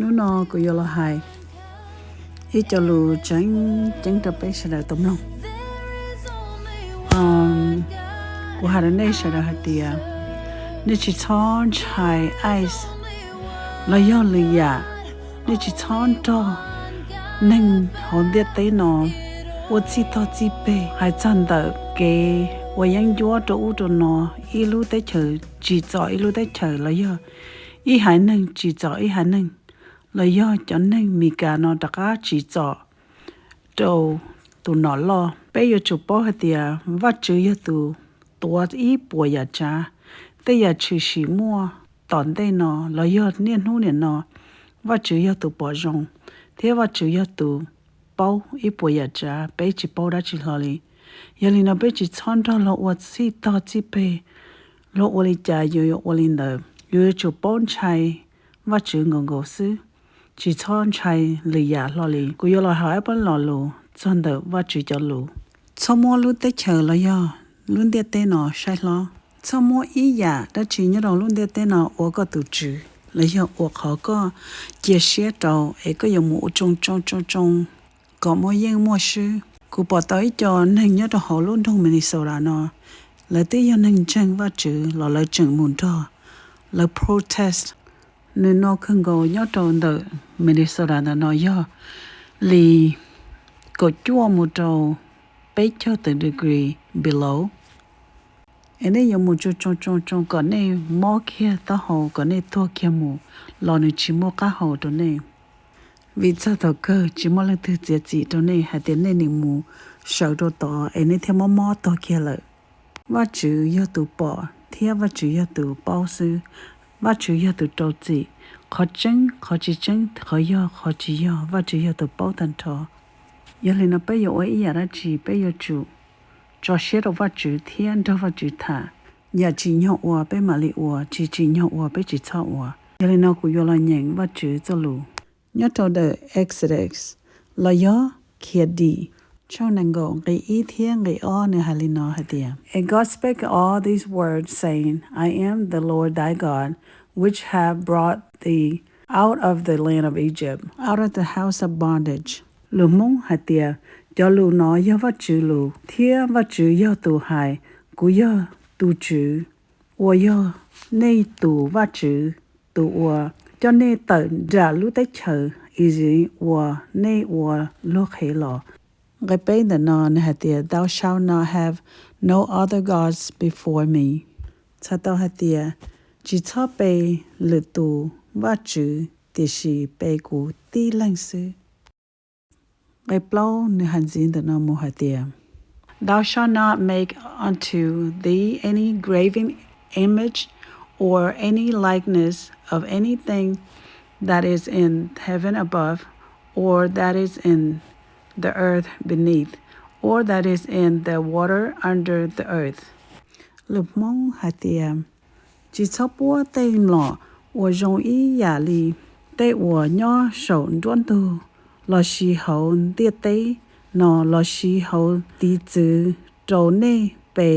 Hnub no kuv yuav los hais ib co lus tseem ceeb rau peb sawv daws tau mloog. Kuv hais rau nej sawv daws hais tias, nej tsis txhob ntshai ice los yog lwm yam, nej tsis txhob nrog neeg hauv ntiaj teb no ua txij tog txij peg hais txog ntawm kev ua yeeb ncuab rau ub rau no, ib lub teb chaws tsim txom ib lub teb chaws los yog ib haiv neeg tsim txom ib haiv neeg, los yog cov neeg Meskas no rov qab tsim txom rau tus nom loj. Peb yuav tsum paub hais tias Vajtswv yog tus tuav ib puas yam tsav, tej yam tshwm sim muaj tom ntej no los yog niaj hnub niam no, Vajtswv yog tus pom zoo, thiab Vajtswv yog tus paub ib puas yam tsav peb tsis paub dab tsi hlo li. Yog li no peb tsis txhob nrog luag ua txij tog txij peg, luag ua li cas yus yuav ua li ntawd. Yus yuav tsum paub ntshai Vajtswv nkaus nkaus xwb, tsis txhob ntshai lwm yam hlo li. Kuv yuav los hais ib pab lo lus txog ntawm Vajtswv cov lus. Txhob muab lub teb chaws los yog lub ntiaj teb no saib hlob. Txhob muab ib yam dab tsi nyob rau lub ntiaj teb no ua koj tus tswv los yog ua qhov koj cia siab rau es koj yuav mus ua tsoo tsoo tsoo tsoo kom muaj yeej muaj swb. Kuv pom tau ib co neeg nyob rau hauv lub nroog Minnesota no, lawv twb yog neeg ntseeg Vajtswv los lawv tseem mus nrog lawv protest. Nws no kawg nkaus nyob rau ntawm Minnesota ntawm no yog li kaum cuaj mus rau peb caug tawm degree below. Es nej yuav mus tsoo tsoo tsoo tsoo kom nej mob kiag taub hau kom nej tuag kiag mus los nws tsis muaj qab hau rau nej, vim txog thaum kawg tsis muaj leej twg txiav txim rau nej hais tias nej nim mus sawv rau tod es nej thiaj mob mob tuag kiag lawm. Vajtswv yog tus pom thiab Vajtswv yog tus paub xwb. Vajtswv yog tus rau txim. Qhov tseeb qhov tsis tseeb, qhov yog qhov tsis yog, Vajtswv yog tus paub tag nrho. Yog li no peb yuav ua ib yam dab tsi peb yuav tsum tso siab rau Vajtswv thiab nrog Vajtswv tham. Yam tsim nyog ua peb mam li ua, tsis tsim nyog ua peb tsis txhob ua. Yog li no kuv yuav los nyeem Vajtswv txoj lus nyob rau ntawm Exodus los yog Khiav Dim tshooj nees nkaum nqe ib thiab nqe ob, nws hais li no hais tias, And God spake all these words, saying, I am the Lord thy God, which have brought thee out of the land of Egypt, out of the house of bondage. Lus Hmoob hais tias, cov lus no yog Vajtswv lus, thiab Vajtswv yog tus hais, kuv yog tus Tswv uas yog nej tus Vajtswv, tus uas coj nej tawm nram lub teb chaws Iziv uas nej ua luag qhev los. Nqe peb ntawm no nws hais tias, Thou shalt not have no other gods before me. Txhais tau hais tias, tsis txhob pe lwm tus vaj tswv, tiam sis pe kuv tib leeg xwb. Nqe plaub nws hais ntxiv ntawm no mus hais tias, Thou shalt not make unto thee any graven image or any likeness of anything that is in heaven above, or that is in the earth beneath, or that is in the water under the earth. Lus Hmoob hais tias, tsis txhob puab tej mlom uas zoo ib yam li tej uas nyob saum nruab ntug, lossis hauv ntiaj teb no, lossis hauv tiv txwv rau nej pe.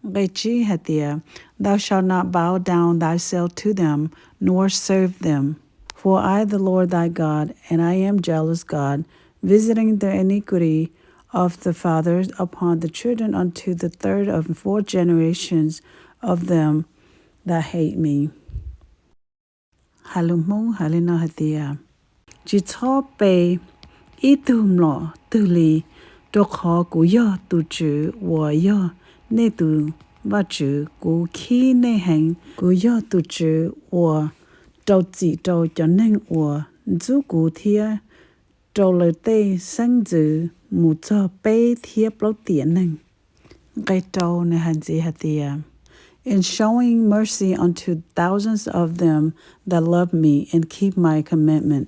Nqe tsib hais tias, Thou shalt not bow down thyself to them, nor serve them. For I, the Lord thy God, and I am jealous God, visiting the iniquity of the fathers upon the children unto the third and fourth generations of them that hate me. Hais lus Hmoob hais li no hais tias, tsis txhob pe ib tug mlom twg li, rau qhov kuv yog tus Tswv uas yog nej tus Vaj tswv. Kuv khib nej heev. Kuv yog tus Tswv uas rau txim rau cov neeg uas ntxub kuv thiab rau lawv tej xeeb ntxwv mus txog peb thiab plaub tiam neeg. Nqe rau nws hais ntxiv hais tias, In showing mercy unto thousands of them that love me and keep my commandment.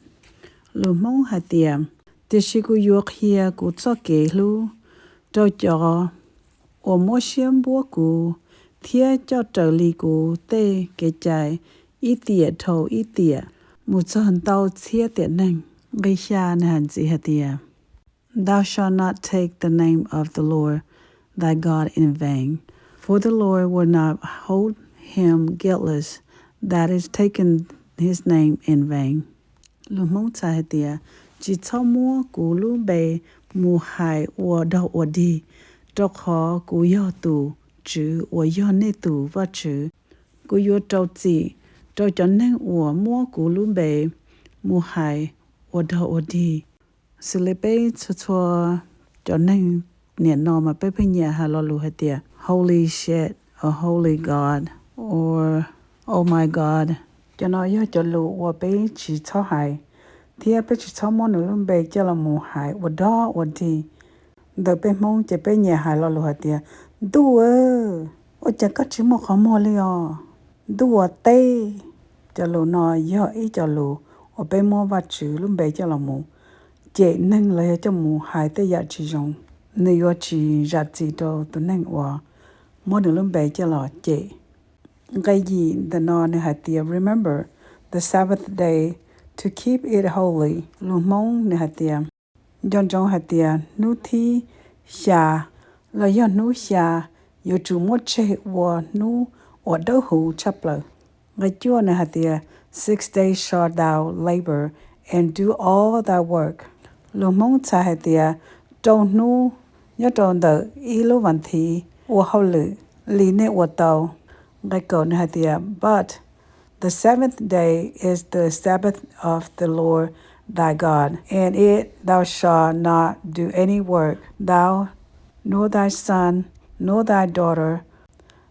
Lus Hmoob hais tias, tiam sis kuv yuav qhia kuv txoj kev hlub rau cov uas muab siab npuab kuv thiab coj raws li kuv tej kev cai ib tiam dhau ib tiam mus txog ntau txhiab tiam neeg. Nqe xya nws hais ntxiv hais tias, Thou shalt not take the name of the Lord thy God in vain, for the Lord will not hold him guiltless that is taken his name in vain. Lus Hmoob txhais hais tias, tsis txhob muab kuv lub npe mus hais ua dog ua dig, rau qhov kuv yog tus Tswv uas yog nej tus Vajtswv. Kuv yuav rau txim rau cov neeg uas muab kuv lub npe mus hais ua dog ua dig. Xws li peb txhua txhua cov neeg niam no mas peb pheej nyiam hais lo lus hais tias holy shit, or holy God, or oh my God. Cov no yog cov lus uas peb tsis txhob hais, thiab peb tsis txhob muab nws lub npe coj los mus hais ua dog ua dig. Ntawm peb Hmoob ces peb nyiam hais lo lus hais tias, ntuj, ua cas koj tsis muaj qhov muag li os, ntuj ua teb. Cov lus no yog ib co lus uas peb muab Vajtswv lub npe coj los mus cem neeg los yog coj mus hais tej yam tsis zoo. Nws yuav tsis zam txim rau tus neeg uas muab nws lub npe coj los cem. Nqe yim ntawm no nws hais tias, remember the Sabbath day to keep it holy. Lus Hmoob nws hais tias, nco ntsoov hais tias hnub thib xya los yog hnub xya yuav tsum muab tseg ua hnub uas dawb huv tshaj plaws. Nqe cuaj nws hais tias, six days shalt thou labour and do all thy work. Lus Hmoob txhais hais tias rau hnub nyob rau ntawm ib lub vas thiv ua hauj lwm li nej ua tau. Nqe kaum nws hais tias, but the seventh day is the Sabbath of the Lord thy God, and it thou shalt not do any work, thou, nor thy son, nor thy daughter,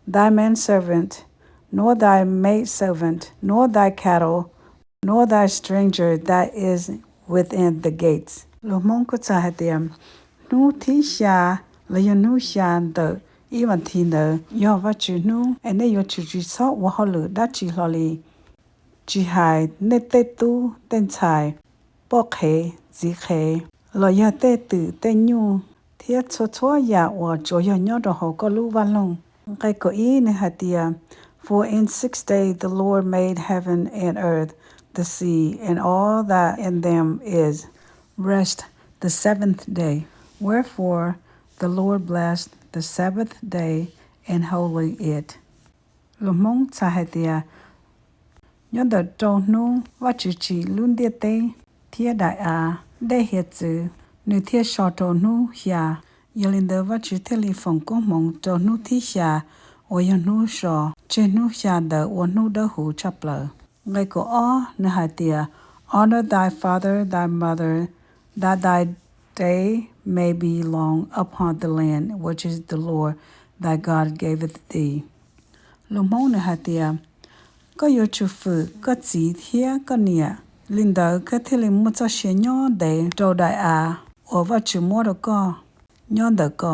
thy manservant, nor thy maidservant, nor thy cattle, nor thy stranger that is within the gates. Lus Hmoob kuj txhais hais tias, hnub thib xya los yog hnub xya ntawm ib vas thiv ntawd yog Vajtswv hnub, es nej yuav tsum tsis txhob ua hauj lwm dab tsi hlo li, tsis hais nej tej tub tej ntxhais, poj qhev txiv qhev, los yog tej twm tej nyuj, thiab txhua txhua yam uas tsuas yog nyob rau hauv koj lub vaj loog. Nqe kaum ib nws hais tias, for in six days the Lord made heaven and earth, the sea, and all that in them is, rest the seventh day. Wherefore the Lord blessed the Sabbath day and holy it. Lus Hmoob txhais hais tias, nyob ntawm rau hnub Vajtswv tsim lub ntiaj teb thiab daim av, dej hiav txwv, nws thiaj so rau hnub xya. Yog li ntawd Vajtswv thiaj li foom koob hmoov rau hnub thib xya uas yog hnub so, tseg hnub xya ntawd ua hnub dawb huv tshaj plaws. Nqe kaum ob nws hais tias, honor thy father, thy mother, that thy day may be long upon the land which the Lord thy God giveth thee. Lus Hmoob nws hais tias, koj yuav tsum fwm koj txiv thiab koj niam, li ntawd koj thiaj li muaj txoj sia nyob ntev rau daim av uas Vajtswv muab rau koj nyob ntawm ko.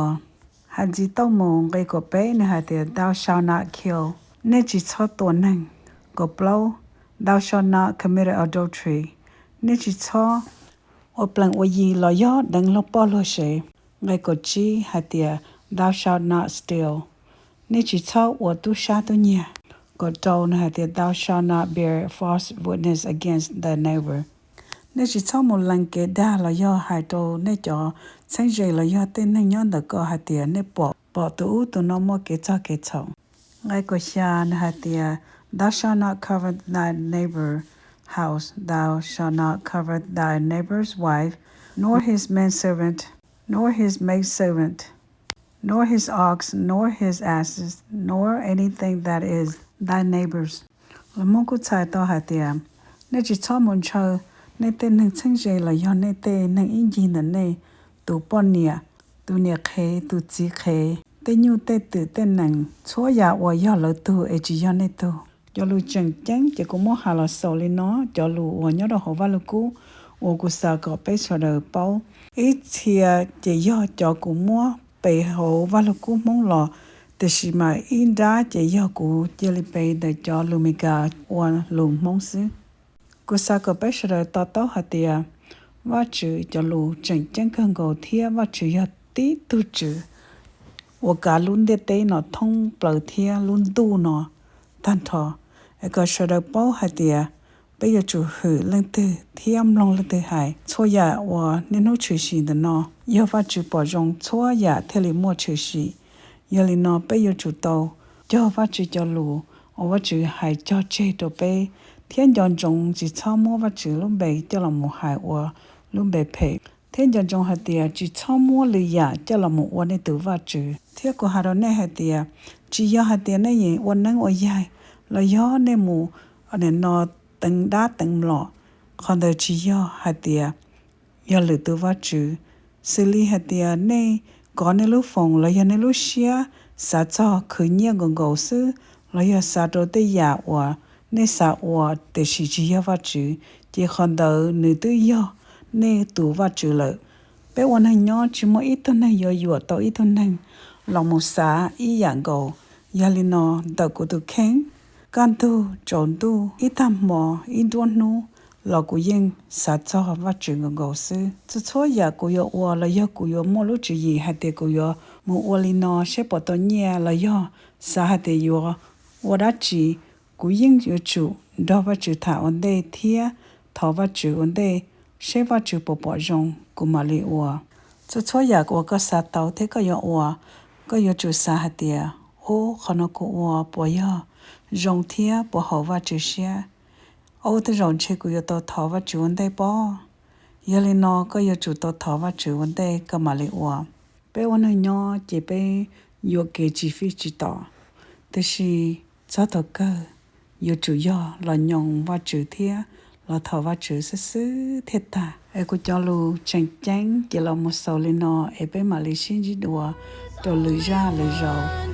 Hais ntxiv tau mus nqe kaum peb nws hais tias, thou shalt not kill, nej tsis txhob tua neeg. Kaum plaub, thou shalt not commit adultery, nej tsis txhob ua plees ua yi los yog deev luag poj luag sev. Nqe kaum tsib hais tias, thou shalt not steal, nej tsis txhob ua tub sab tub nyiag. Kaum rau nws hais tias, thou shalt not bear false witness against thy neighbor, nej tsis txhob mus lees kev dag los yog hais rau nej cov txheeb ze los yog tej neeg nyob ntawm ko hais tias nej pom, pom tus ub tus no muaj kev txog kev txhaum. Nqe kaum xya nws hais tias, thou shalt not covet thy neighbor house, thou shalt not covet thy neighbor's wife, nor his manservant, nor his maidservant, nor his ox, nor his asses, nor anything that is thy neighbor's. Lus Hmoob kuj txhais tau hais tias, nej tsis txhob mus ntshaw nej tej neeg txheeb ze los yog nej tej neeg ib ncig ntawm nej, tus poj niam, tus niam qhev, tus txiv qhev, tej nyuj tej twm tej nees, txhua yam uas yog lawv tug es tsis yog nej tug. Cov lus tseem ceeb ces kuv muab hais los xaus li no, cov lus uas nyob rau hauv Vaj Lug Kub uas kuv xav kom peb sawv daws paub. Ib txhia ces yog cov kuv muab pes hauv Vaj Lug Kub Hmoob los, tiam sis mas ib nrab ces yog kuv cia li pes ntawm cov lus Meskas ua lus Hmoob xwb. Kuv xav kom peb sawv daws to taub hais tias Vajtswv cov lus tseem ceeb kawg nkaus thiab Vajtswv yog tib tug Tswv uas kav lub ntiaj teb no thoob plaws thiab lub ntuj no tag nrho. Es kom sawv daws paub hais tias peb yuav tsum hwm leej twg thiab mloog leej twg hais. Txhua yam uas niaj hnub tshwm sim ntawm no yog Vajtswv pom zoo txhua yam thiaj li muaj tshwm sim. Yog li no peb yuav tsum tau cog Vajtswv cov lus uas Vajtswv hais cog tseg rau peb thiab nco ntsoov tsis txhob muab Vajtswv lub npe coj los mus hais ua lub npe phem, thiab nco ntsoov hais tias tsis txhob muab lwm yam coj los mus ua nej tus vaj tswv. Thiab kuv hais rau nej hais tias, tsis yog hais tias nej yeem ua neeb ua yaig, los yog nej mus nim no teev dab teev mlom, qhov ntawd tsis yog hais tias yog lwm tus vaj tswv. Xws li hais tias nej kov nej lub foos los yog nej lub siab xav txog khwv nyiaj nkaus nkaus xwb, los yog xav rau tej yam uas nej xav ua tiam sis tsis yog Vajtswv, ces qhov ntawd nws twb yog nej tus vaj tswv lawm. Peb ua neeg nyob tsis muaj ib tug neeg yuav yuam tau ib tug neeg los mus xav ib yam nkaus. Yog li no, ntawm kuv tus kheej, kaj ntug tsaus ntuj, ib tag hmo, ib nruab hnub, los kuv yeej xav txog Vajtswv nkaus nkaus xwb. Txhua txhua yam kuv yuav ua los yog kuv yuav muaj lub tswv yim hais tias kuv yuav mus ua li no seb puas tau nyiaj los yog xav hais tias yuav ua dab tsi, kuv yeej yuav tsum nrog Vajtswv tham ua ntej thiab thov Vajtswv ua ntej, seb Vajtswv puas pom zoo kuv mam li ua. Txhua txhua yam uas koj xav tau thiab koj yuav ua, koj yuav tsum xav hais tias, ub, qhov no kuv ua puas yog zoo thiab puas haum Vajtswv siab? Ub, tej zaum ntshe kuv yuav tau thov Vajtswv ua ntej pob. Yog li no koj yuav tsum tau thov Vajtswv ua ntej koj mam li ua. Peb ua neeg nyob ces peb yuam kev tsis fij tsis tom, tiam sis txog thaum kawg yuav tsum yog los nyoos Vajtswv thiab los thov Vajtswv xwb xwb thiaj tag. Es kuv cov lus tseem ceeb ces los mus xaus li no es peb mam li sib ntsib dua rau lwm zaj lwm zaus.